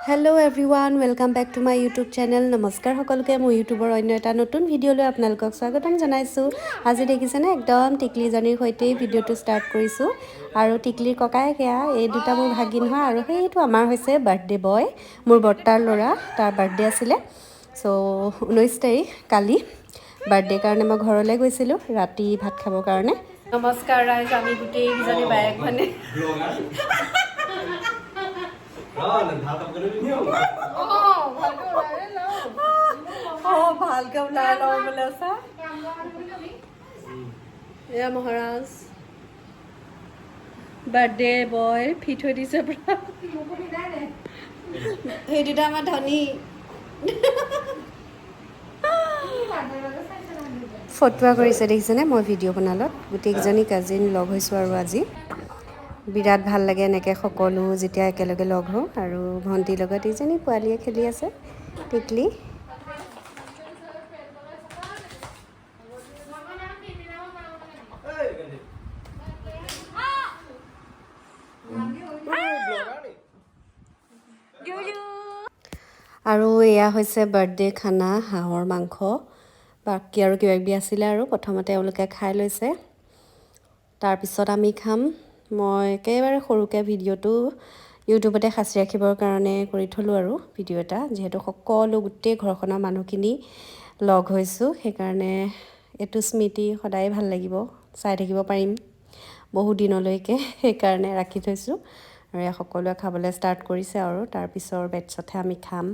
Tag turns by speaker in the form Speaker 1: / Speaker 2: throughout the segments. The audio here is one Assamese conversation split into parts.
Speaker 1: Hello everyone, welcome back to my YouTube channel. নমস্কাৰ সকলোকে, মোৰ ইউটিউবৰ অন্য এটা নতুন ভিডিঅ'লৈ আপোনালোকক স্বাগতম জনাইছোঁ। আজি দেখিছেনে, একদম টিকলিজনীৰ সৈতেই ভিডিঅ'টো ষ্টাৰ্ট কৰিছোঁ। আৰু টিকলিৰ ককায়েক এয়া, এই দুটা মোৰ ভাগিন হয়। আৰু সেইটো আমাৰ হৈছে বাৰ্থডে বয়, মোৰ বৰ্তাৰ ল'ৰা, তাৰ বাৰ্থডে আছিলে। চ' 19 তাৰিখ কালি বাৰ্থডে কাৰণে মই ঘৰলৈ গৈছিলোঁ ৰাতি ভাত খাবৰ কাৰণে। নমস্কাৰ ৰাইজ, আমি গোটেইকেইজনী বায়েক মানে অঁ, ভালকে ওলাই লওঁ বোলে। চা, এয়া মহাৰাজ, বাৰ্থডে বয়, ফিট হৈ দিছে পুৰা। সেই দুটা আমাৰ ধনী। ফটোৱা কৰিছে, দেখিছেনে? মই ভিডিঅ' বনালত গোটেইকেইজনী কাজিন লগ হৈছোঁ আৰু আজি বিৰাট ভাল লাগে এনেকৈ সকলো যেতিয়া একেলগে লগ হওঁ। আৰু ভণ্টিৰ লগত এইজনী পোৱালীয়ে খেলি আছে, টিকলি। আৰু এয়া হৈছে বাৰ্থডে খানা, হাঁহৰ মাংস, বাকী আৰু কিবা কিবি আছিলে। আৰু প্ৰথমতে এওঁলোকে খাই লৈছে, তাৰপিছত আমি খাম। মই একেবাৰে সৰুকৈ ভিডিঅ'টো ইউটিউবতে সাঁচি ৰাখিবৰ কাৰণে কৰি থ'লোঁ আৰু ভিডিঅ' এটা, যিহেতু সকলো গোটেই ঘৰখনৰ মানুহখিনি লগ হৈছোঁ, সেইকাৰণে এইটো স্মৃতি সদায় ভাল লাগিব, চাই থাকিব পাৰিম বহুত দিনলৈকে, সেইকাৰণে ৰাখি থৈছোঁ। আৰু এয়া সকলোৱে খাবলৈ ষ্টাৰ্ট কৰিছে আৰু তাৰপিছৰ বেটছতহে আমি খাম।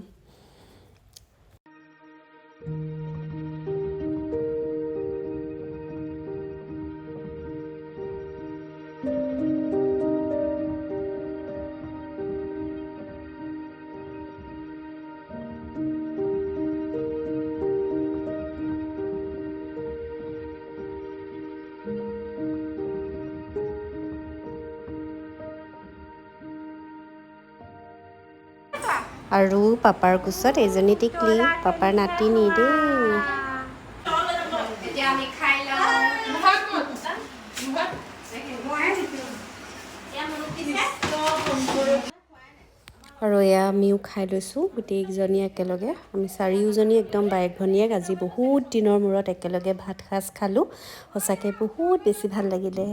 Speaker 1: আৰু পাপাৰ কোচত এইজনী টিকলি, পাপাৰ নাতিনী দেই।
Speaker 2: এতিয়া আমি খাই লওঁ। এয়া মুনুক দিছে।
Speaker 1: আৰু এয়া আমিও খাই লৈছোঁ গোটেইকেইজনী একেলগে। আমি চাৰিওজনী একদম বায়েক ভনীয়েক আজি বহুত দিনৰ মূৰত একেলগে ভাত সাজ খালোঁ। সঁচাকৈ বহুত বেছি ভাল লাগিলে।